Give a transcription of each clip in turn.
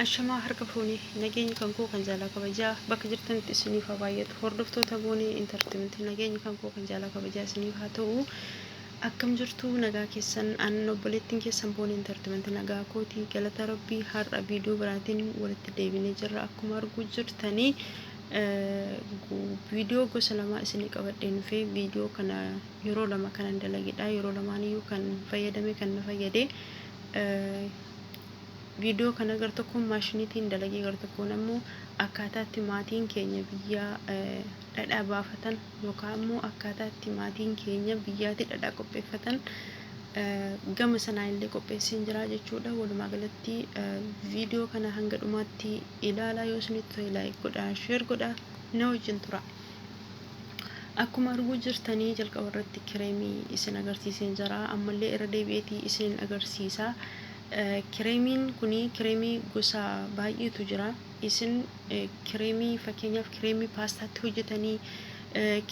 Ashamaa harka fuunee nageenyi kan koo kan jaalaa kabajaa bakka jirtanitti isiniif haa baay'atu. Hordoftoota Boonee Entertainment nageenyi kan koo kan jaalaa kabajaa isiniif haa ta'u. Akkam jirtu nagaa keessan? Aannan obboleettiin keessan Boonee Entertainment nagaa kooti, galata Rabbii. Har'a viidiyoo biraatiin walitti deebinee jirra. Akkuma arguu jirtanii viidiyoo gosa lamaa isinii qabadheen dhufee, viidiyoo kana yeroo lama kanan dalagedha. Yeroo lamaaniyyuu kan fayyadame kan na fayyade. Viidiyoo kana gar tokkoon maashiniitiin dalagee, gar tokkoon ammoo akkaataatti maatiin keenya biyyaa dhadhaa baafatan yookaan ammoo akkaataatti maatiin keenya biyyaatti dhadhaa qopheeffatan gama sanaan illee qopheesseen jira jechuudha. Walumaa galatti viidiyoo kana hanga dhumaatti ilaalaa, yoo isinitti tole like godhaa, share godhaa, na wajjin tura. Akkuma arguu jirtanii jalqaba irratti kireemii isin agarsiiseen jira. Ammallee irra deebi'eetii isin agarsiisa. Kireemiin kuni kireemii gosa baay'eetu jira. Isin kireemii, fakkeenyaaf kireemii paastaatti hojjetanii,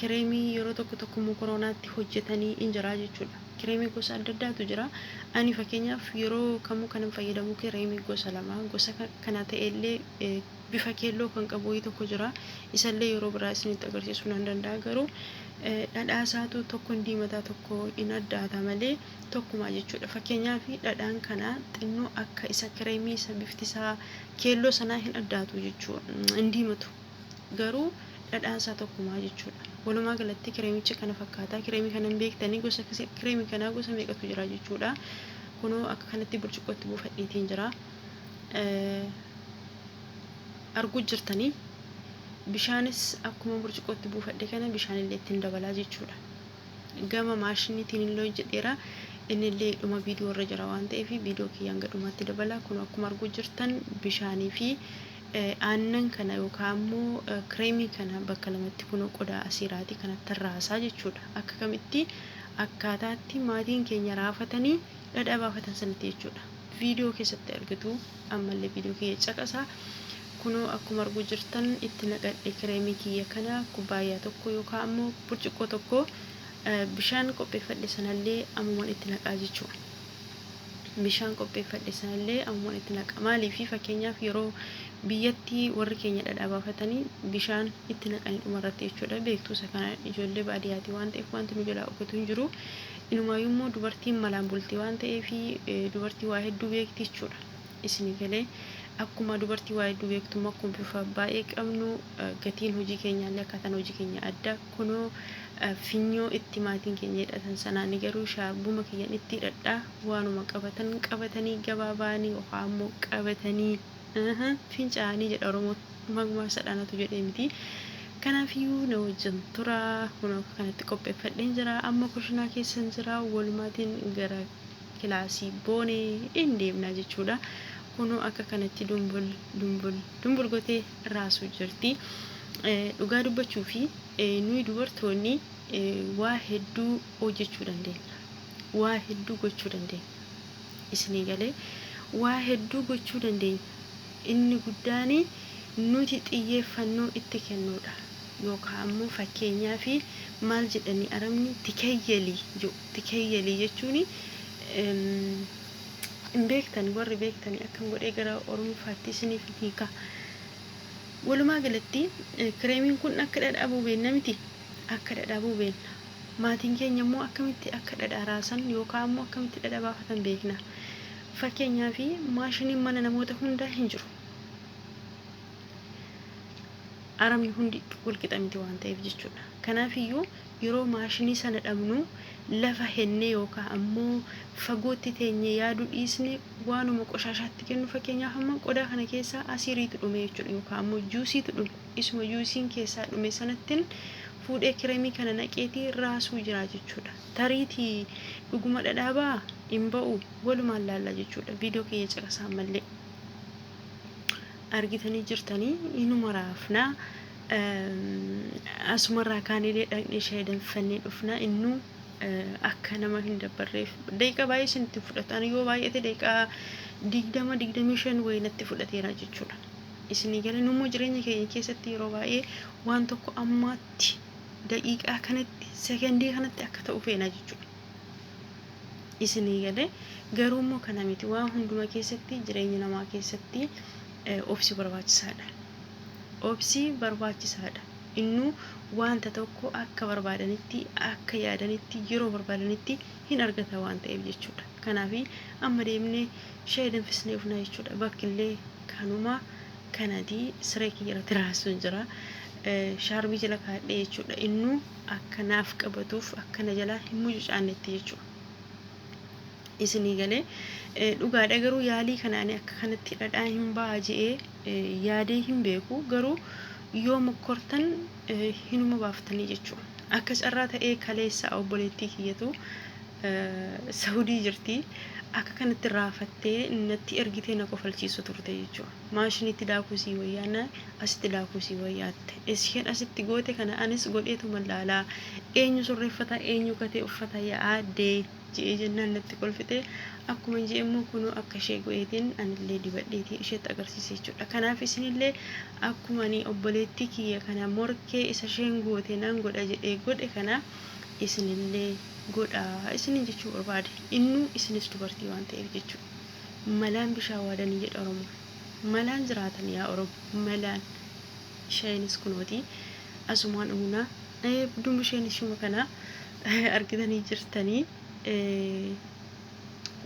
kireemii yeroo tokko tokko mokoroonaatti hojjetanii in jira jechuudha. Kireemii gosa adda addaatu jira. Ani fakkeenyaaf yeroo kamuu kanan fayyadamu kireemii gosa lama. Gosa kana ta'ellee bifa keelloo kan qabu wayii tokko jira. Isallee yeroo biraa isinitti agarsiisuu nan danda'a. Garuu dhadhaa isaatu tokko hin diimataa, tokko hin addaata malee tokkuma jechuudha. Fakkeenyaaf dhadhaan kana xinnoo akka isa kireemii isa bifti isaa keelloo sanaa hin addaatu jechuudha. Hin diimatu. Garuu dhadhaan isaa tokkumaa jechuudha. Walumaa galatti kireemichi kana fakkaata. Kireemii kana hin beektanii, gosa kireemii kanaa gosa meeqatu jira jechuudha. Kunoo akka kanatti burcuqqootti buufadheetiin jira. Arguu jirtanii, bishaanis akkuma burcuqqootti buufadhe kana bishaanillee ittiin dabalaa jechuudha. Gama maashiniitiin illee hojjedheera. Innillee dhuma viidiyoo irra jira waan ta'eef viidiyoo kiyya hanga dhumaatti dabala. Kun akkuma arguu jirtan bishaanii fi aannan kana yookaan immoo kireemii kana bakka lamatti kunoo qodaa asiiraatii kanatti raasaa jechuudha. Akka kamitti akkaataatti maatiin keenya raafatanii dhadhaa baafatan sanatti jechuudha. Viidiyoo keessatti argitu, ammallee viidiyoo kiyya caqasaa. Kunoo akkuma arguu jirtan itti naqadhe kireemii kiyya kana kubbaayyaa tokko yookaan ammoo burcuqqoo tokko. Bishaan qopheeffadhe sanallee ammumaan itti naqaa jechuudha. Bishaan qopheeffadhe sanallee ammumaan itti naqa. Maaliif? Fakkeenyaaf yeroo biyyatti warri keenya dhadhaa baafatanii bishaan itti naqanii dhumarratti jechuudha. Beektuu isa kana, ijoollee baadiyyaati waan ta'eef wanti nu jalaa dhokatu hin jiru. Inumaayyuu immoo dubartiin malaan bulti waan ta'eef dubartii waa hedduu beekti jechuudha. Isinii galee? Akkuma dubartii waa hedduu beektu immoo akkuma bifa baay'ee qabnu gatiin hojii keenyaallee akkaataan hojii keenya adda. Kunoo finyoo itti maatiin keenya hidhatan sanaan garuu shaarbuma kiyyan itti hidhadhaa. Waanuma qabatan qabatanii gabaa ba'anii yookaan ammoo qabatanii fincaa'anii jedha Oromoon, magumaa sadhaanatu jedhee miti. Kanaafiyyuu na wajjin tura. Kunoo akka kanatti qopheeffadheen jira. Amma kushinaa keessan jira. Walumaatiin gara kilaasii Boonee in deemnaa jechuudha. Kunoo akka kanatti dumbul dumbul dumbul gotee raasuu jirti. Dhugaa dubbachuu fi nuyi dubartoonni waa hedduu hojjechuu dandeenya. Waa hedduu gochuu dandeenya. Isinii galee? Waa hedduu gochuu dandeenya. Inni guddaan nuti xiyyeeffannoo itti kennuudha. Yookaan ammoo fakkeenyaaf maal jedhanii Arabni tikeyyelii jedhu. Tikeyyelii jechuun hin beektani, warri beektani akkam godhee gara Oromoffaatti isiniif hiika. Walumaa galatti kireemiin kun akka dhadhaa bu'u beekna miti? Akka dhadhaa bu'u beekna. Maatiin keenya immoo akkamitti akka dhadhaa raasan yookaan ammoo akkamitti dhadhaa baafatan beekna. Fakkeenyaaf maashiniin mana namoota hundaa hin jiru. Arabni hundi walqixa miti waan ta'eef jechuudha. Kanaafiyyuu yeroo maashinii sana dhabnu lafa hennee yookaan ammoo fagootti teenyee yaaduu dhiisne waanuma qoshaashaatti kennu. Fakkeenyaaf amma qodaa kana keessaa asiiriitu dhume jechuudha yookaan ammoo juusiitu dhume. Isuma juusiin keessaa dhume sanattiin fuudhee kireemii kana naqeetii raasuu jira jechuudha. Tariitii dhuguma dhadhaa ba'a hin ba'u, walumaan laallaa jechuudha. Viidiyoo kiyya caqasaa ammallee. Argitanii jirtanii, inuma raafnaa. Asumarraa kaanilee dhaqnee shaayii danfannee dhufna. Innuu akka nama hin dabbarreef daqiiqaa baay'ee isinitti fudhatu. Ani yoo baay'ate daqiiqaa 20, 25 wayii natti fudhateera jechuudha. Isinii galee? Nummoo jireenya keenya keessatti yeroo baay'ee waan tokko ammaatti, daqiiqaa kanatti, sekendii kanatti akka ta'u feena jechuudha. Isinii galee? Garuu immoo kana miti. Waan hunduma keessatti, jireenya namaa keessatti Obsi barbaachisaadha. Obsi barbaachisaadha. Innuu wanta tokko akka barbaadanitti, akka yaadanitti, yeroo barbaadanitti hin argata waan ta'eef jechuudha. Kanaaf amma deemnee shaayii danfisnee dhufna jechuudha. Bakki illee kanuma kanati siree kiyya irratti raasuun jira. Shaarbii jala kaadhee jechuudha. Innuu akka naaf qabatuuf, akka na jalaa hin mucucaannetti jechuudha. Isinii galee? Dhugaadha, garuu yaalii kanaan akka kanatti dhadhaa hin ba'a je'ee yaadee hin beeku, garuu yoo mokkortan hinuma baaftanii jechuudha. Akka carraa ta'ee kaleessa obboleettii kiyyatu Saudii jirti. Akka kanatti raafattee natti ergitee na kofalchiisu turte jechuudha. Maashinitti daakusii wayyaa, asitti daakusii wayyaatte. Isheen asitti goote kana anis godheetuma laalaa, eenyu sirreeffata, eenyu katee uffata yaa'aa je'ee jennaan natti kolfite. Akkuma jee immoo kunoo akka ishee godheetiin anillee dibadheetii isheetti agarsiise jechuudha. Kanaaf isinillee akkuma ani obboleettii kiyya kana morkee isa isheen goote nan godha jedhee godhe kana isinillee godhaa isinin jechuu barbaade. Innuu isinis dubartii waan ta'eef jechuudha. Malaan bishaan waadanii jedha Oromoo. Malaan jiraatan yaa Oromoo, malaan. Isheenis kunooti asumaan dhugnaa. Dumbi isheen ishuma kana argitanii jirtanii.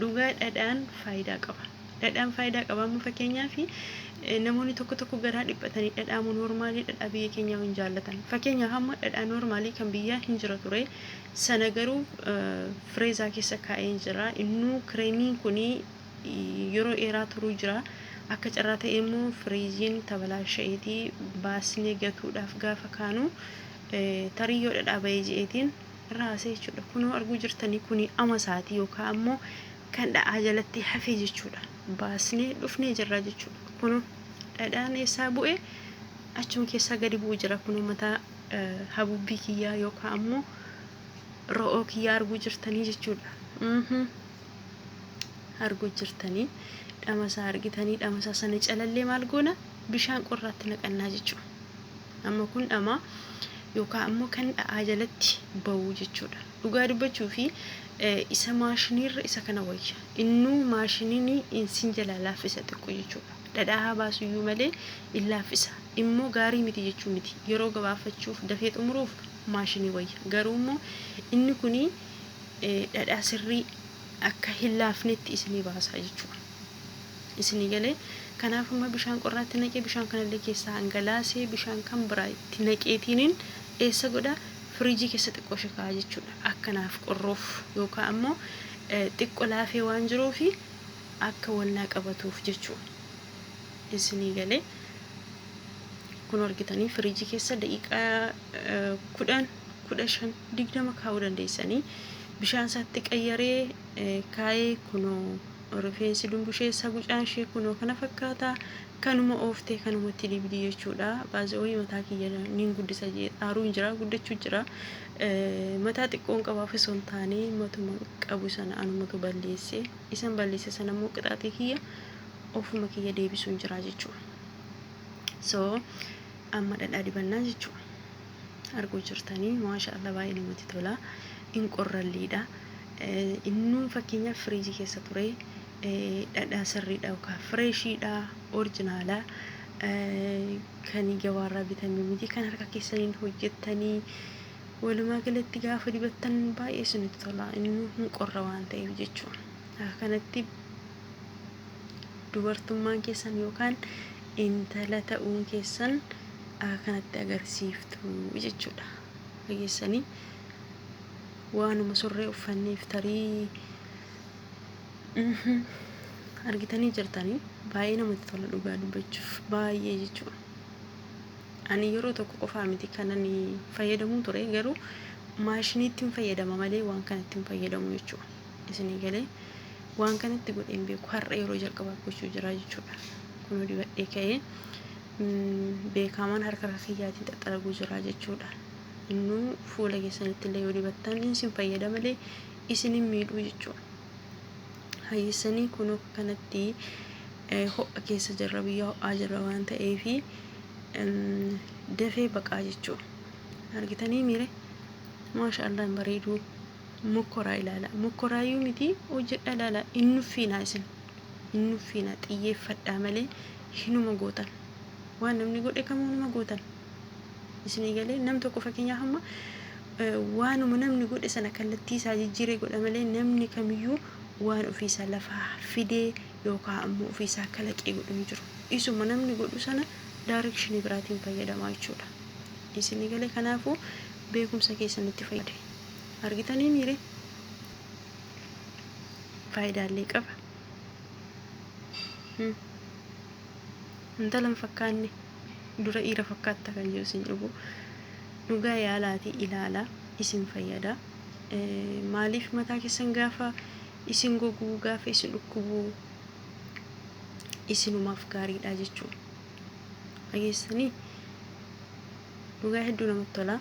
Dhugaa dhadhaan faayidaa qaba. Dhadhaan faayidaa qaba. Amma fakkeenyaaf namoonni tokko tokko garaa dhiphatanii dhadhaa noormaalii, dhadhaa biyya keenyaa hin jaallatan. Fakkeenyaaf amma dhadhaa noormaalii kan biyyaa hin jira ture. Sana garuu fireezaa keessa kaa'ee jira. Innuu kireemiin kuni yeroo dheeraa turuu jira. Akka carraa ta'e immoo firiijiin tabalaasha'eetii baasnee gatuudhaaf gaafa kaanu tarii yoo dhadhaa bahee je'eetiin raasee jechuudha. Kunoo arguu jirtanii, kuni ama isaatii yookaan ammoo kan dha'aa jalatti hafee jechuudha. Baasnee dhufnee jirra jechuudha. Kunoo dhadhaan eessaa bu'e? Achuma keessaa gadi bu'u jira. Kunoo mataa habubbii kiyyaa yookaan ammoo ro'oo kiyyaa arguu jirtanii jechuudha. Arguu jirtanii, dhamasaa argitanii, dhamasaa sana calallee maal goona? Bishaan qorraatti naqannaa jechuudha. Amma kun dhamaa yookaan ammoo kan dha'aa jalatti ba'u jechuudha. Dhugaa dubbachuu fi isa maashiniirra isa kana wayya. Innuu maashiniin insin jalaa laaffisa xiqqoo jechuudha. Dhadhaa haa baasuyyuu malee in laaffisa. Immoo gaarii miti jechuu miti. Yeroo gabaafachuuf, dafee xumuruuf maashinii wayya. Garuu immoo inni kuni dhadhaa sirrii akka hin laafnetti isinii baasa jechuudha. Isinii galee? Kanaaf amma bishaan qorraatti naqee, bishaan kanallee keessaa hangalaasee, bishaan kan biraa itti naqeetiiniin eessa godha? Firiijii keessa xiqqoo ishee kaa'a jechuudha. Akkanaaf qorroof yookaan ammoo xiqqoo laafee waan jiruufi akka walnaa qabatuuf jechuudha. Isinii galee? Kun argitanii, firiijii keessa daqiiqaa 10, 15, 20 kaa'uu dandeessanii. Bishaan isaatti qayyaree kaa'ee, kunoo rifeensi dumbushee isa gucaan ishee kunoo kana fakkaata. Kanuma ooftee kanumatti dibdii jechuudha. Baazii mataa kiyya niin guddisa xaaruun jira, guddachuu jira. Mataa xiqqoon qabaaf osoo hin taane matuma qabu sana anumatu balleesse. Isan balleesse sana immoo qixaaxii kiyya ofuma kiyya deebisuun jira jechuudha. So amma dhadhaa dibannaa jechuudha. Arguu jirtanii, maasha Allah, baay'ee namatti tola. In qorralliidha. Innuu fakkeenyaaf firiijii keessa ture, dhadhaa sirriidha yookaan fireeshiidha, orijinaalaa, kan gabaarraa bitame miti, kan harka keessaniin hojjettanii. Walumaa galatti gaafa dibattan baay'ee isinitti tola. Innuu hin qorra waan ta'eef jechuudha. Akka kanatti dubartummaan keessan yookaan intala ta'uun keessan akka kanatti agarsiiftu jechuudha. Dhageessanii, waanuma surree uffanneef tarii argitanii jirtanii, baay'ee namatti tola dhugaa dubbachuuf, baay'ee jechuudha. Ani yeroo tokko qofaa miti kan ani fayyadamuu ture, garuu maashiniitti hin fayyadama malee waan kanatti hin fayyadamu jechuudha. Isinii galee? Waan kanatti godheen beeku, har'a yeroo jalqabaaf gochuu jira jechuudha. Kunoo dibadhee ka'ee beekamaan harka kiyyaatiin xaxxaraguu jira jechuudha. Innuu fuula keessanitti illee yoo dibattan isin fayyada malee isin hin miidhuu jechuudha. Hayyessanii kunoo kanatti ho'a keessa jirra, biyya ho'aa jirra waan ta'eefi dafee baqaa jechuudha. Argitanii miire? Maasha Allah, hin bareeduu? Mokkoraa ilaala. Mokkoraayyuu miti, hojjedha ilaala. Hin nuffiinaa isin. Hin nuffiinaa, xiyyeeffadhaa malee Hinuma gootan. Waan namni godhe kamuu numa gootan. Isinii galee? Nam tokko fakkeenyaaf amma waanuma namni godhe sana kallattii isaa jijjiiree godha malee namni kamiyyuu waan ofiisaa lafaa fidee yookaan ammoo ofiisaa kalaqee godhu hin jiru. Isuma namni godhu sana direction biraatiin fayyadamaa jechuudha. Isinii galee? Kanaafuu beekumsa keessanitti fayyade. Argitanii miire? Faayidaalee qaba. Intala hin fakkaanne dura dhiira fakkaatta kan jiru isin dhugu. Dhugaa yaalaatii ilaalaa, isin fayyada. Maaliif mataa keessan gaafa isin goguu, gaafa isin dhukkubuu, isinumaaf gaariidha jechuudha. Dhageessanii? Dhugaa hedduu namatti tola.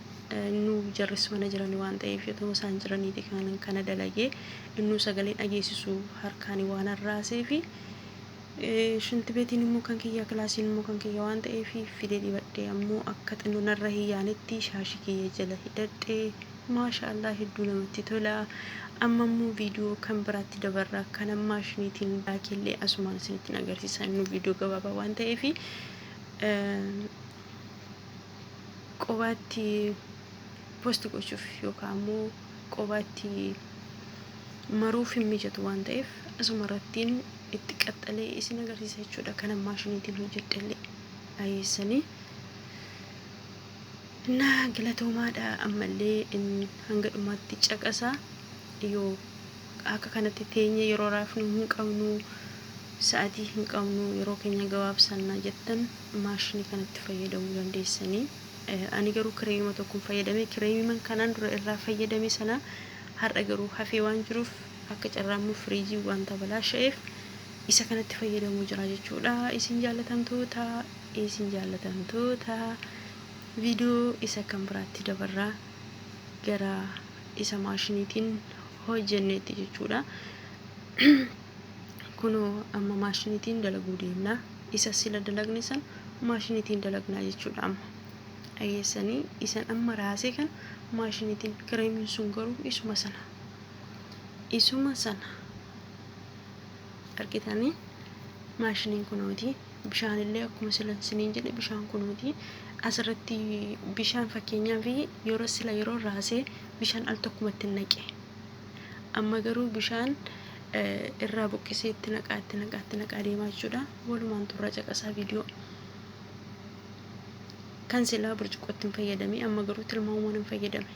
Nu jarris mana jiran waan ta'eef, otoo isaan jiraniiti kan kana dalagee. Innuu sagalee dhageessisu harkaan waan arraasee fi shinti beetiin immoo kan kiyya, kilaasiin immoo kan kiyya waan ta'eef fidee dibadhee, ammoo akka xinnoo narra hin yaanetti shaashii kiyya jala hidhadhee. Maasha Allah, hedduu namatti tola. Amma immoo viidiyoo kan biraatti dabarra. Kan maashiniitiin daakellee asumaan isinitti agarsiisa. Innuu viidiyoo gabaabaa waan ta'eef qobaatti post gochuuf yookaan immoo qobaatti maruuf hin mijatu waan ta'eef, asuma irrattiin itti qaxxalee isin agarsiisa jechuudha. Kan maashiniitiin hojjedhellee dhageessanii. Na galatoomaadha. Ammallee hanga dhumaatti caqasaa. Yoo akka kanatti teenye yeroo raafnu hin qabnu, sa'atii hin qabnu, yeroo keenya gabaabsannaa jettan, maashinii kanatti fayyadamuu dandeessanii. Ani garuu kireemima tokkoon fayyadame. Kireemima kanaan dura irraa fayyadame sana har'a garuu hafee waan jiruuf, akka carraammoo firiijii wanta balaasha'eef isa kanatti fayyadamuu jira jechuudha. Isin jaallatamtoota, isin jaallatamtoota, viidiyoo isa kan biraatti dabarraa, gara isa maashiniitiin hojjenneetti jechuudha. Kunoo amma maashiniitiin dalaguu deemna. Isa sila dalagne san maashiniitiin dalagnaa jechuudha amma. Dhageessanii? Isan amma raasee kan maashiniitiin, kireemiin sun garuu isuma sana. Isuma sana. Argitanii? Maashiniin kunooti. Bishaanillee akkuma sila isiniin jedhe bishaan kunooti. Asirratti bishaan fakkeenyaaf yeroo sila yeroo raasee bishaan al tokkumatti naqe. Amma garuu bishaan irraa buqqisee itti naqaa, itti naqaa, itti naqaa deemaa jechuudha. Walumaan turraa, caqasaa viidiyoo. Kan silaa burcuqqootti hin fayyadame, amma garuu tilmaamumaan hin fayyadame.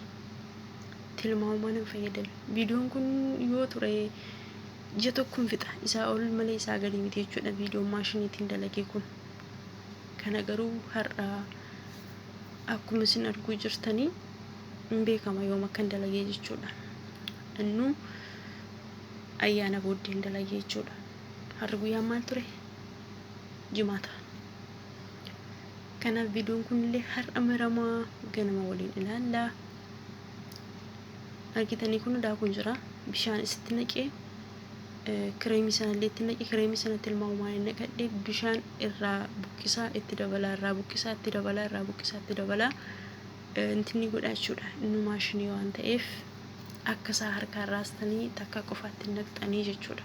Tilmaamumaan hin fayyadame. Viidiyoon kun yoo ture ji'a tokko hin fixa. Isaa ol malee isaa gadi miti jechuudha viidiyoon maashiniitiin dalage kun. Kana garuu har'a akkuma isin arguu jirtanii hin beekama yoom akkan dalagee jechuudha. Innuu ayyaana booddeen dalagee jechuudha. Har'a guyyaan maal ture? Jimaata. Kanaaf viidiyoon kunillee har'a maramaa ganama waliin ilaallaa. Argitanii? Kun daakuun jira. Bishaan isitti naqee, kireemii sanallee itti naqee, kireemii sana tilmaamumaan naqadhee, bishaan irraa buqqisaa itti dabalaa, irraa buqqisaa itti dabalaa, irraa buqqisaa itti dabalaa intinni godha jechuudha. Inni maashinii waan ta'eef akka isaa harkaan raastanii takka qofaatti naqxanii jechuudha.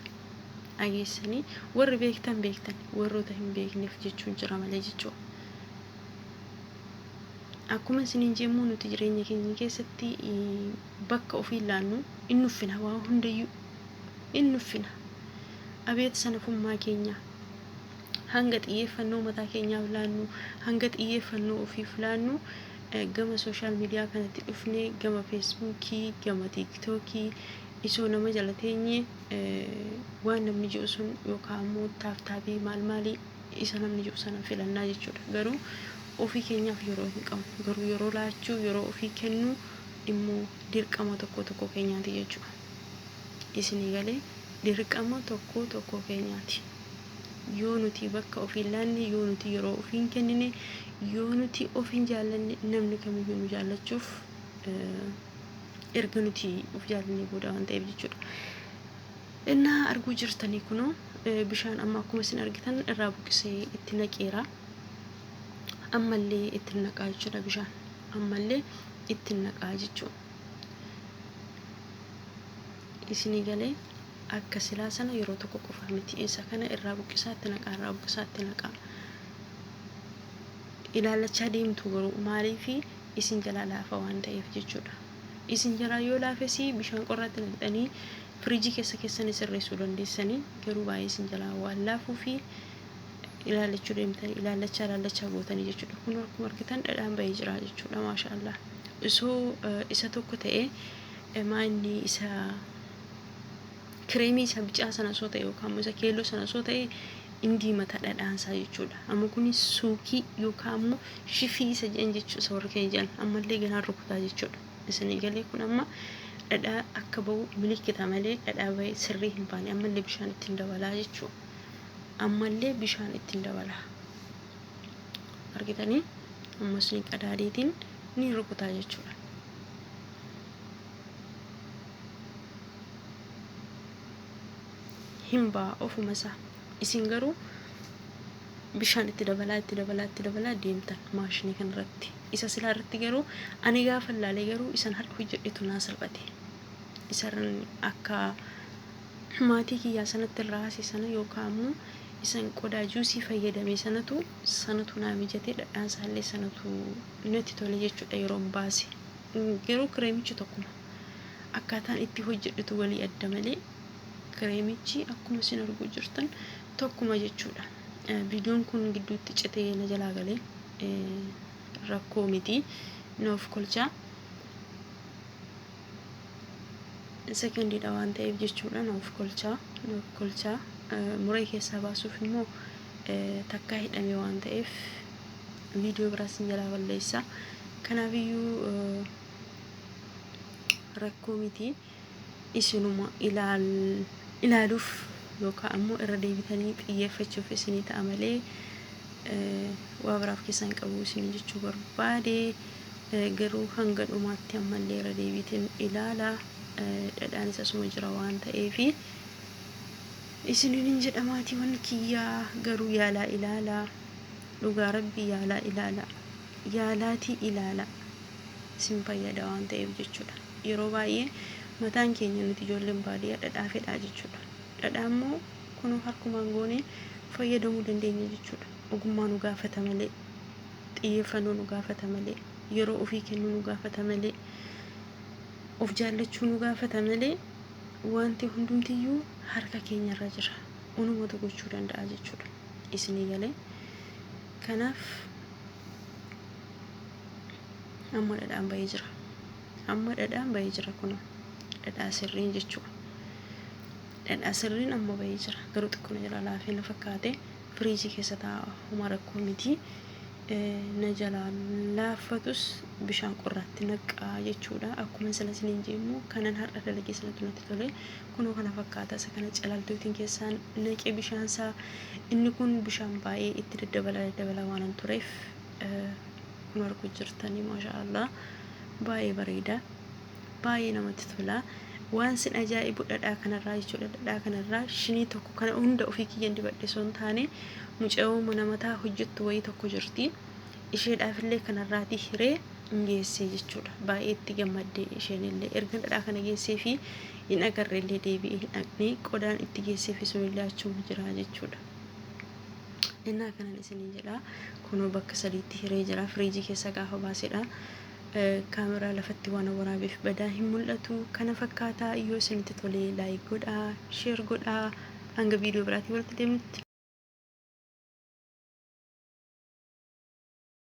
Dhageessanii? Warri beektan beektan, warroota hin beekneef jechuun jira malee jechuudha. Akkuma isiniin jemmu, nuti jireenya keenya keessatti bakka ofii ilaannu in nuffina, waa hundayyuu in nuffina. Abeet sanafummaa keenya! Hanga xiyyeeffannoo mataa keenyaaf laannu, hanga xiyyeeffannoo ofiif laannu, gama social media kanatti dhufnee, gama Feesbuukii, gama Tiiktookii isoo nama jala teenye, waan namni jiru sun yookaan immoo tap tapii maal maalii isa namni jiru sana filannaa jechuudha. Garuu ofii keenyaaf yeroo hin qabnu. Garuu yeroo laachuu, yeroo ofii kennuu immoo dirqama tokko tokko keenyaati jechuudha. Isinii galee? Dirqama tokko tokko keenyaati. Yoo nuti bakka ofii laanne, yoo nuti yeroo ofii hin kennine, yoo nuti of hin jaallanne, namni kamiyyuu nu jaallachuuf erga nuti of jaallannee booda waan ta'eef jechuudha. Innaa arguu jirtanii, kunoo bishaan amma akkuma isin argitan irraa buqqisee itti naqeera. Ammallee itti naqaa jechuudha bishaan. Ammallee itti naqaa jechuudha. Isinii galee? Akka silaa sana yeroo tokko qofa miti. Isa kana irraa buqqisaa itti naqaa, irraa buqqisaa itti naqaa. Ilaallachaa deemtu garuu maaliifi isin jalaa laafa waan ta'eef jechuudha. Isin jalaa yoo laafes bishaan qorraatti naqxanii firiijii keessa keessanii sirreessuu dandeessanii, garuu baay'ee isin jalaa waan laafuu fi ilaallachuu deemtanii ilaallachaa ilaallachaa gootanii jechuudha. Kun akkuma argitan dhadhaan bahee jira jechuudha, maashaallah. Osoo isa tokko ta'e, maanni isa kireemii isa bicaa sana osoo ta'e yookaan immoo isa keelloo sana osoo ta'e, in diimata dhadhaansaa jechuudha. Amma kun suukii yookaan immoo shifii isa jedhan jechuudha, isa warra keenya jedhan ammallee ganaan rukutaa jechuudha. Isinii galee? Kun amma dhadhaa akka bahu milikkita malee dhadhaa bahee sirrii hin baane. Ammallee bishaan ittiin dabalaa jechuudha. Ammallee bishaan ittiin dabalaa. Argitanii, ammas ni qadaadiitiin ni rukutaa jechuudha. Hin ba'a ofuma isaa. Isin garuu bishaan itti dabalaa, itti dabalaa, itti dabalaa deemtan maashinii kanarratti. Isa silaa irratti garuu ani gaafa ilaalee garuu isan har'a hojjedhetu naa salphate. Isarran akka maatii kiyyaa sanatti irraa haase sana yookaan immoo isan qodaa juusii fayyadame sanatu naa mijatee, dhadhaan isaallee sanatu natti tole jechuudha yeroon baase. Garuu kireemichi tokkuma. Akkaataan itti hojjedhutu walii adda malee kireemichi akkuma isin arguu jirtan tokkuma jechuudha. Viidiyoon kun gidduutti citee na jalaa galee, rakkoo miti, nuuf kolchaa. Sekendiidha waan ta'eef jechuudha, nuuf kolchaa, nuuf kolchaa. Muree keessaa baasuuf immoo takkaa hidhame waan ta'eef viidiyoo biraas hin jalaa balleessa. Kanaafiyyuu rakkoo miti, isinuma ilaaluuf yookaan ammoo irra deebitanii xiyyeeffachuuf isinii ta'a malee waa biraaf keessan qabu isinii jechuu barbaade. Garuu hanga dhumaatti ammallee irra deebiitiin ilaala, dhadhaan isa suma jira waan ta'eefi isiniin hin jedha. Maatiiwwan kiyyaa, garuu yaalaa ilaalaa, dhugaa rabbii yaalaa ilaalaa, yaalaatii ilaala, isin fayyada waan ta'eef jechuudha. Yeroo baay'ee mataan keenya nuti ijoolleen baadiyyaa dhadhaa fedhaa jechuudha. Dhadhaa immoo kunoo harkumaan goonee fayyadamuu dandeenya jechuudha. Ogummaa nu gaafata malee, xiyyeeffannoo nu gaafata malee, yeroo ofii kennuu nu gaafata malee, of jaallachuu nu gaafata malee, wanti hundumtiyyuu harka keenyarra jira. Unumatu gochuu danda'a jechuudha. Isinii galee? Kanaaf amma dhadhaan bahee jira. Amma dhadhaan bahee jira, kunoo dhadhaa sirriin jechuudha. Dhadhaa sirriin amma bahee jira. Garuu xiqqoo na jalaa laafee na fakkaate, firiijii keessa taa'a, homaa rakkoo miti. Na jalaa laaffatus bishaan qorraatti naqqaa jechuudha. Akkuma sila isiniin jennu kanan har'a dalagee sanatu natti tole. Kunoo kana fakkaata, isa kana calaltuutiin keessaan naqee bishaan isaa. Inni kun bishaan baay'ee itti daddabalaa daddabalaa waan tureef kun arguu jirtanii, maasha Allah, baay'ee bareeda, baay'ee namatti tola. Waan sin ajaa'ibu dhadhaa kanarraa jechuudha. Dhadhaa kanarraa shinii tokko kana hunda ofii kiyyan dibadhe osoo hin taane, mucayyoo mana mataa hojjettu wayii tokko jirti. Isheedhaafillee kanarraatii hiree hin geessee jechuudha. Baay'ee itti gammadde isheenillee. Erga dhadhaa kana geessee fi hin agarreellee deebi'ee hin dhaqne, qodaan itti geessee fi sunillee achuma jira jechuudha. Innaa kanan isinii jedha, kunoo bakka sadiitti hiree jira firiijii keessa gaafa baasedha. Kaameraa lafatti waan waraabeef badaa hin mul'atu. Kana fakkaataa, yoo isinitti tolee like godhaa, share godhaa. Hanga viidiyoo biraatiin walitti deemnutti.